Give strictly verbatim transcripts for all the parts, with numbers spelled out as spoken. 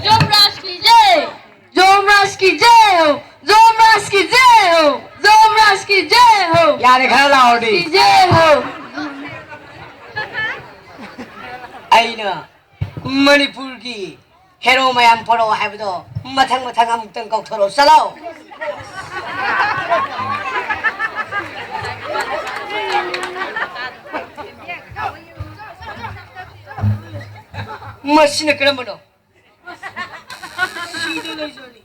ꯌꯣꯝꯔꯥꯖ ꯀꯤ ꯖꯩ! ꯌꯣꯝꯔꯥꯖ ꯀꯤ ꯖꯩ ꯍꯣ! ꯌꯣꯝꯔꯥꯖ ꯀꯤ ꯖꯩ ꯍꯣ! ꯌꯣꯝꯔꯥꯖ ꯀꯤ ꯖꯩ ꯍꯣ! ꯌꯥꯔꯦ, ꯈꯔ ꯂꯥꯎꯔꯗꯤ꯫ ꯀꯤ ꯖꯩ ꯍꯣ! ꯑꯩꯅ ꯃꯅꯤꯄꯨꯔꯒꯤ ꯍꯦꯔꯣ ꯃꯌꯥꯝ ꯄꯣꯔꯛꯑꯣ ꯍꯥꯏꯕꯗꯣ ꯃꯊꯪ ꯃꯊꯪ ꯑꯃꯨꯛꯇꯪ ꯀꯧꯊꯣꯔꯛꯑꯣ꯫ ꯆꯠꯂꯣ꯫ ꯃꯁꯤꯅ ꯀꯔꯝꯕꯅꯣ? ꯁꯤꯗ ꯂꯩꯖꯔꯤ꯫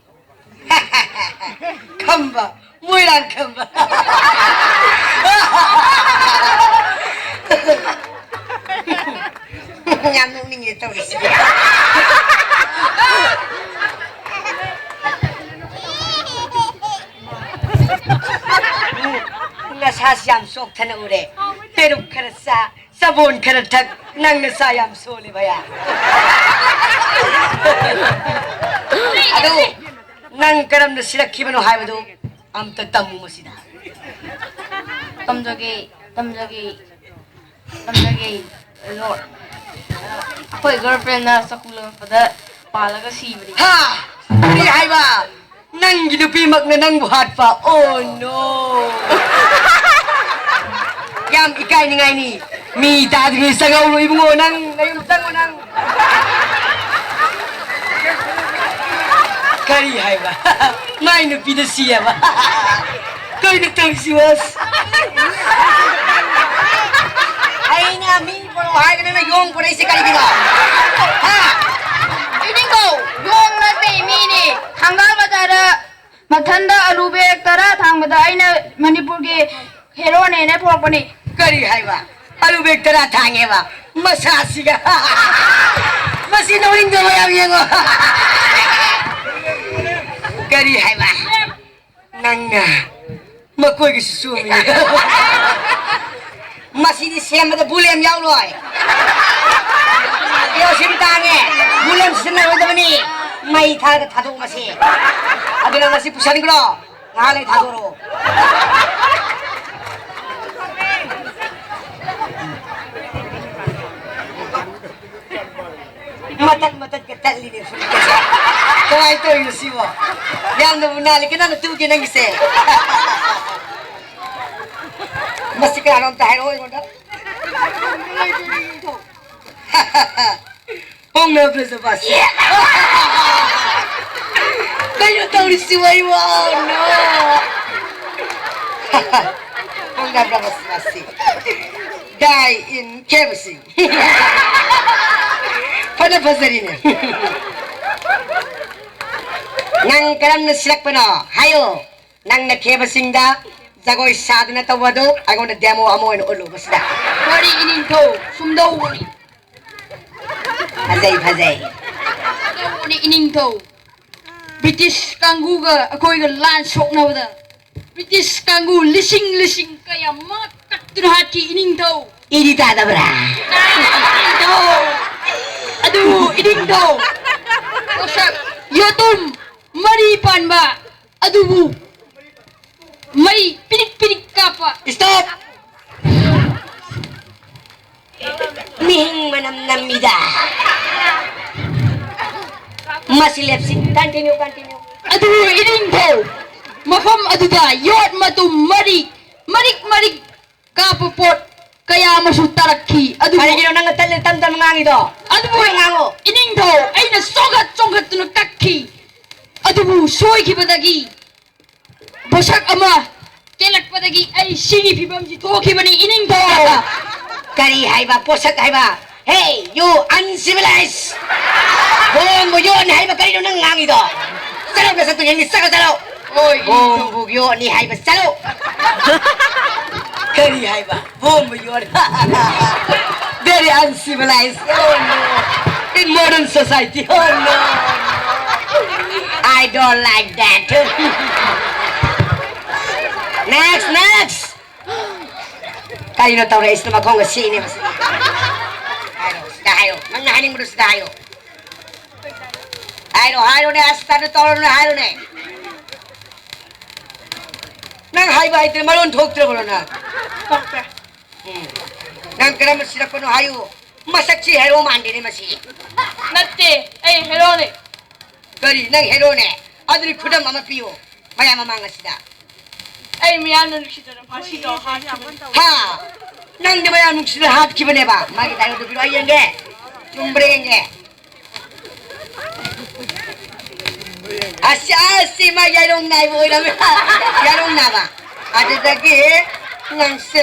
ꯈꯝꯕ, ꯃꯣꯏꯔꯥꯡ ꯈꯝꯕ꯫ ꯌꯥꯝ ꯅꯣꯛꯅꯤꯡꯉꯦ ꯇꯧꯔꯤꯁꯦ꯫ ꯅꯁꯥꯁꯤ ꯌꯥꯝ ꯆꯣꯛꯊꯅ ꯎꯔꯦ꯫ ꯄꯦꯔꯨꯛ ꯈꯔ ꯆꯥ, ꯆꯕꯣꯟ ꯈꯔ ꯊꯛ, ꯅꯪ ꯅꯁꯥ ꯌꯥꯝ ꯁꯣꯜꯂꯦ ꯚꯌꯥ꯫ ꯑꯗꯨ ꯅꯪ ꯀꯔꯝꯅ ꯁꯤꯔꯛꯈꯤꯕꯅꯣ ꯍꯥꯏꯕꯗꯨ ꯑꯝꯇ ꯇꯝꯃꯨ ꯃꯁꯤꯗ꯫ ꯇꯝꯖꯒꯦ, ꯇꯝꯖꯒꯦ, ꯇꯝꯖꯒꯦ, Lord꯫ ꯑꯩꯈꯣꯏ girlfriendꯅ ꯆꯥꯛꯈꯨꯝ ꯂꯪꯉꯛꯄꯗ ꯄꯥꯜꯂꯒ ꯁꯤꯕꯅꯤ꯫ ꯍꯥ? ꯀꯔꯤ ꯍꯥꯏꯕ? ꯅꯪꯒꯤ ꯅꯨꯄꯤꯃꯛꯅ ꯅꯪꯕꯨ ꯍꯥꯠꯄ? Oh no! ꯌꯥꯝ ꯏꯀꯥꯏꯅꯤꯡꯉꯥꯏꯅꯤ꯫ ꯃꯤ ꯇꯥꯗ꯭ꯔꯤꯉꯩ ꯆꯪꯍꯧꯔꯣ ꯏꯕꯨꯡꯉꯣ, ꯅꯪ ꯅꯌꯨꯝ ꯆꯪꯉꯣ ꯅꯪ꯫ ꯀꯔꯤ ꯍꯥꯏꯕ? ꯃꯥꯏ ꯅꯨꯄꯤꯗ ꯁꯤ ꯍꯥꯏꯕ? ꯀꯩꯅꯣ ꯇꯧꯔꯤꯁꯤꯕꯣ? ꯑꯁ! ꯑꯩꯅ ꯃꯤ ꯄꯣꯔꯛꯑꯣ ꯍꯥꯏꯔꯒ ꯅꯪꯅ ꯌꯣꯡ ꯄꯣꯔꯛꯏꯁꯦ ꯀꯔꯤꯒꯤꯅꯣ? ꯍꯥ? ꯏꯅꯤꯡꯊꯧ, ꯌꯣꯡ ꯅꯠꯇꯦ, ꯃꯤꯅꯤ꯫ ꯊꯪꯒꯥꯜ ꯕꯖꯥꯔꯗ ꯃꯊꯟꯗ ꯑꯂꯨ bag ꯇꯔꯥ ꯊꯥꯡꯕꯗ ꯑꯩꯅ ꯃꯅꯤꯄꯨꯔꯒꯤ ꯍꯦꯔꯣꯅꯦꯅ ꯄꯣꯔꯛꯄꯅꯤ꯫ ꯀꯔꯤ ꯍꯥꯏꯕ? ꯑꯂꯨ bag ꯇꯔꯥ ꯊꯥꯡꯉꯦꯕ? ꯃꯁꯥꯁꯤꯒ꯫ ꯃꯁꯤ ꯅꯣꯛꯅꯤꯡꯗꯕ ꯌꯥꯝ ꯌꯦꯡꯉꯣ꯫ ꯀꯔꯤ ꯍꯥꯏꯕ? ꯅꯪꯅ ꯃꯈꯣꯏꯒꯤꯁꯨ ꯆꯨꯝꯃꯤ꯫ ꯃꯁꯤꯗꯤ ꯁꯦꯝꯕꯗ ꯕꯨꯂꯦꯝ ꯌꯥꯎꯔꯣꯏ꯫ ꯀꯦꯔꯣꯁꯤꯟ ꯇꯥꯡꯉꯦ꯫ ꯕꯨꯂꯦꯝ ꯁꯤꯖꯤꯟꯅꯔꯣꯏꯗꯕꯅꯤ꯫ ꯃꯩ ꯊꯥꯔꯒ ꯊꯥꯗꯣꯛ ꯃꯁꯤ꯫ ꯑꯗꯨꯅ ꯃꯁꯤ ꯄꯨꯁꯟꯈ꯭ꯔꯣ꯫ ꯉꯥꯏꯍꯥꯛ ꯂꯩ ꯊꯥꯗꯣꯔꯛꯑꯣ꯫ ꯃꯇꯠ ꯃꯇꯠꯀ ꯇꯠꯂꯤꯅꯦ ꯐꯨꯔꯤꯠꯀꯁꯦ꯫ ꯀꯃꯥꯏꯅ ꯇꯧꯔꯤꯅꯣ ꯁꯤꯕꯣ? ꯌꯥꯝꯅꯕꯨ ꯅꯥꯜꯂꯤ꯫ ꯀꯅꯥꯅ ꯇꯨꯒꯦ ꯅꯪꯒꯤꯁꯦ? ꯃꯁꯤ ꯀꯅꯥꯅꯣ ꯑꯝꯇ ꯍꯥꯏꯔꯛꯑꯣ ꯑꯩꯉꯣꯟꯗ꯫ ꯍꯣꯡꯅꯕ꯭ꯔꯖꯕꯥꯁꯤ꯫ ꯀꯩꯅꯣ ꯇꯧꯔꯤꯁꯤꯕꯣ ꯑꯩꯕꯣ? Oh, no! ꯍꯣꯡꯅꯕ꯭ꯔꯖꯕꯥꯁꯤ꯫ Die in ꯈꯦꯕꯁꯤ꯫ ꯐꯅ ꯐꯖꯔꯤꯅꯦ꯫ ꯅꯪ ꯀꯔꯝꯅ ꯁꯤꯜꯂꯛꯄꯅꯣ? ꯍꯥꯏꯌꯣ꯫ ꯅꯪꯅ ꯈꯦꯕꯁꯤꯡꯗ ꯖꯒꯣꯏ ꯁꯥꯗꯨꯅ ꯇꯧꯕꯗꯨ ꯑꯩꯉꯣꯟꯗ demo ꯑꯃ ꯑꯣꯏꯅ ꯎꯠꯂꯨ ꯃꯁꯤꯗ꯫ ꯋꯥꯔꯤ ꯏꯅꯤꯡꯊꯧ ꯁꯨꯝꯗꯧꯕꯅꯤ꯫ ꯐꯖꯩ, ꯐꯖꯩ꯫ ꯁꯨꯝꯗꯧꯕꯅꯤ ꯏꯅꯤꯡꯊꯧ꯫ ꯕ꯭ꯔꯤꯇꯤꯁ ꯀꯥꯡꯕꯨꯒ ꯑꯩꯈꯣꯏꯒ ꯂꯥꯟ ꯁꯣꯛꯅꯕꯗ ꯕ꯭ꯔꯤꯇꯤꯁ ꯀꯥꯡꯕꯨ ꯂꯤꯁꯤꯡ ꯂꯤꯁꯤꯡ ꯀꯌꯥ ꯃꯉꯛ ꯀꯛꯇꯨꯅ ꯍꯥꯠꯈꯤ ꯏꯅꯤꯡꯊꯧ꯫ ꯏꯗꯤ ꯇꯥꯗꯕ꯭ꯔꯥ? ꯇꯥꯗꯕ ꯏꯅꯤꯡꯊꯧ꯫ ꯑꯗꯨꯕꯨ ꯏꯅꯤꯡꯊꯧ ꯄꯣꯠꯁꯛ ꯌꯣꯇꯨꯝ ꯃꯔꯤ ꯄꯥꯟꯕ ꯑꯗꯨꯕꯨ ꯃꯩ ꯄꯤꯔꯤꯛ ꯄꯤꯔꯤꯛ ꯀꯥꯞꯄ꯫ Stop! ꯃꯤꯍꯤꯡ ꯃꯅꯝ ꯅꯝꯃꯤꯗ꯫ ꯃꯁꯤ ꯂꯦꯞꯁꯤ꯫ Continue, continue. ꯑꯗꯨ ꯏꯅꯤꯡꯊꯧ ꯃꯐꯝ ꯑꯗꯨꯗ ꯌꯣꯠ ꯃꯇꯨꯝ ꯃꯔꯤ ꯃꯔꯤꯛ ꯃꯔꯤꯛ ꯀꯥꯞꯄ ꯄꯣꯠ ꯀꯌꯥ ꯑꯃꯁꯨ ꯇꯥꯔꯛꯈꯤ꯫ ꯑꯗꯨꯕꯨ ꯀꯔꯤꯒꯤꯅꯣ ꯅꯪꯅ ꯇꯞꯅ ꯇꯞ ꯇꯞꯅ ꯉꯥꯡꯉꯤꯗꯣ? ꯑꯗꯨꯕꯨ ꯇꯞꯅ ꯉꯥꯡꯉꯣ꯫ ꯏꯅꯤꯡꯊꯧ ꯑꯩꯅ ꯆꯣꯡꯈꯠ ꯆꯣꯡꯈꯠꯇꯨꯅ ꯀꯛꯈꯤ꯫ ꯑꯗꯨꯕꯨ ꯁꯣꯏꯈꯤꯕꯗꯒꯤ ꯄꯣꯠꯁꯛ ꯑꯃ ꯀꯦꯜꯂꯛꯄꯗꯒꯤ ꯑꯩ ꯁꯤꯒꯤ ꯐꯤꯕꯝꯁꯤ ꯊꯣꯛꯈꯤꯕꯅꯤ ꯏꯅꯤꯡꯊꯧ꯫ ꯀꯔꯤ ꯍꯥꯏꯕ? ꯄꯣꯠꯁꯛ ꯍꯥꯏꯕ? Hey, you uncivilized! ꯕꯣꯝꯕꯨ ꯌꯣꯠꯅꯤ ꯍꯥꯏꯕ ꯀꯔꯤꯅꯣ ꯅꯪ ꯉꯥꯡꯉꯤꯗꯣ? ꯆꯠꯂꯣ, ꯅꯁꯛꯇꯨ ꯌꯦꯡꯅꯤ, ꯆꯠꯂꯣ, ꯆꯠꯂꯣ! ꯍꯣꯏ, ꯕꯣꯝꯕꯨ ꯌꯣꯠꯅꯤ ꯍꯥꯏꯕ, ꯆꯠꯂꯣ! ꯀꯔꯤ ꯍꯥꯏꯕ? ꯕꯣꯝꯕꯨ ꯌꯣꯠ-, Very uncivilized. Oh, no. In modern society. Oh, no. I don't like that. Next, next. ꯀꯔꯤꯅꯣ ꯇꯧꯔꯛꯏꯁꯤꯅ ꯃꯈꯣꯡꯒ ꯁꯤꯛꯏꯅꯦ ꯃꯁꯤ? ꯍꯥꯏꯔꯣ, ꯁꯤꯗ ꯍꯥꯏꯌꯣ꯫ ꯅꯪꯅ ꯍꯥꯏꯅꯤꯡꯕꯗꯣ ꯁꯤꯗ ꯍꯥꯏꯌꯣ꯫ ꯍꯥꯏꯔꯣ, ꯍꯥꯏꯔꯣꯅꯦ, ꯑꯁ, ꯇꯧꯔꯨꯅꯨ, ꯍꯥꯏꯔꯣꯅꯦ꯫ ꯅꯪ ꯍꯥꯏꯕ ꯍꯩꯇ꯭ꯔꯦ, ꯃꯔꯣꯟ ꯊꯣꯛꯇ꯭ꯔꯕ꯭ꯔꯣ ꯅꯪ? ꯊꯣꯛꯇ꯭ꯔꯦ꯫ ꯎꯝ꯫ ꯅꯪ ꯀꯔꯝꯕ ꯁꯤꯔꯛꯄꯅꯣ ꯍꯥꯏꯌꯨ꯫ ꯃꯁꯛꯁꯤ ꯍꯦꯔꯣ ꯃꯥꯟꯗꯦꯅꯦ ꯃꯁꯤ꯫ ꯅꯠꯇꯦ, ꯑꯩ ꯍꯦꯔꯣꯅꯦ꯫ ꯀꯔꯤ, ꯅꯪ ꯍꯦꯔꯣꯅꯦ? ꯑꯗꯨꯗꯤ ꯈꯨꯗꯝ ꯑꯃ ꯄꯤꯌꯨ ꯃꯌꯥꯝ ꯃꯃꯥꯡ ꯑꯁꯤꯗ꯫ ꯑꯩ ꯃꯤꯌꯥꯝꯅ ꯅꯨꯡꯁꯤꯗꯅ ꯐꯥꯁꯤꯗꯣ ꯍꯥꯠꯈꯤꯕꯅꯤ꯫ ꯍꯥ? ꯅꯪꯗꯤ ꯃꯌꯥꯝ ꯅꯨꯡꯁꯤꯗꯅ ꯍꯥꯠꯈꯤꯕꯅꯦꯕ? ꯃꯥꯒꯤ ꯗꯥꯏꯂꯣꯛꯇꯣ ꯄꯤꯔꯛꯑꯣ, ꯑꯩ ꯌꯦꯡꯒꯦ꯫ ꯆꯨꯝꯕ꯭ꯔꯥ ꯌꯦꯡꯒꯦ꯫ ꯑꯁꯤ, ꯑꯁꯤ ꯃꯥ ꯌꯥꯏꯔꯣꯡ ꯅꯥꯏꯕ ꯑꯣꯏꯔꯝꯃꯦ꯫ ꯌꯥꯏꯔꯣꯡ ꯅꯥꯕ꯫ ꯑꯗꯨꯗꯒꯤ ꯅꯪꯁꯦ,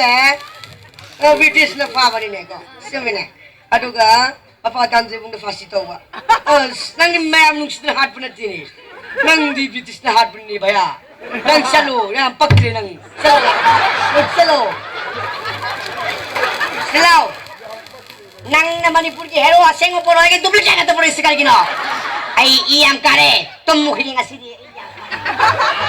ꯑ, ꯕ꯭ꯔꯤꯇꯤꯁꯅ ꯐꯥꯕꯅꯤꯅꯦꯀꯣ꯫ ꯆꯨꯝꯃꯤꯅꯦ꯫ ꯑꯗꯨꯒ ꯃꯄꯥ ꯀꯥꯟꯖꯩꯕꯨꯡꯗ ꯐꯥꯁꯤ ꯇꯧꯕ꯫ ꯑꯁ, ꯅꯪꯗꯤ ꯃꯌꯥꯝ ꯅꯨꯡꯁꯤꯗꯅ ꯍꯥꯠꯄ ꯅꯠꯇꯦꯅꯦ꯫ ꯅꯪꯗꯤ ꯕ꯭ꯔꯤꯇꯤꯁꯅ ꯍꯥꯠꯄꯅꯤꯅꯦ ꯚꯌꯥ꯫ ꯅꯪ ꯆꯠꯂꯣ, ꯌꯥꯝ ꯄꯛꯇ꯭ꯔꯦ ꯅꯪ꯫ ꯆꯠꯂꯣ, ꯆꯠꯂꯣ꯫ ꯁꯤꯂꯥꯎ꯫ ꯅꯪꯅ ꯃꯅꯤꯄꯨꯔꯒꯤ ꯍꯦꯔꯣ ꯑꯁꯦꯡꯕ ꯄꯣꯔꯛꯑꯒ ꯗꯨꯄ꯭ꯂꯤꯀꯦꯠ ꯉꯥꯛꯇ ꯄꯣꯔꯛꯏꯁꯤ ꯀꯔꯤꯒꯤꯅꯣ? ꯑꯩ ꯏ ꯌꯥꯝ ꯀꯥꯔꯦ꯫ ꯇꯨꯝꯃꯨꯈꯤꯅꯤ ꯉꯁꯤꯗꯤ ꯑꯩ ꯌꯥꯝ ꯀꯥꯔꯦ꯫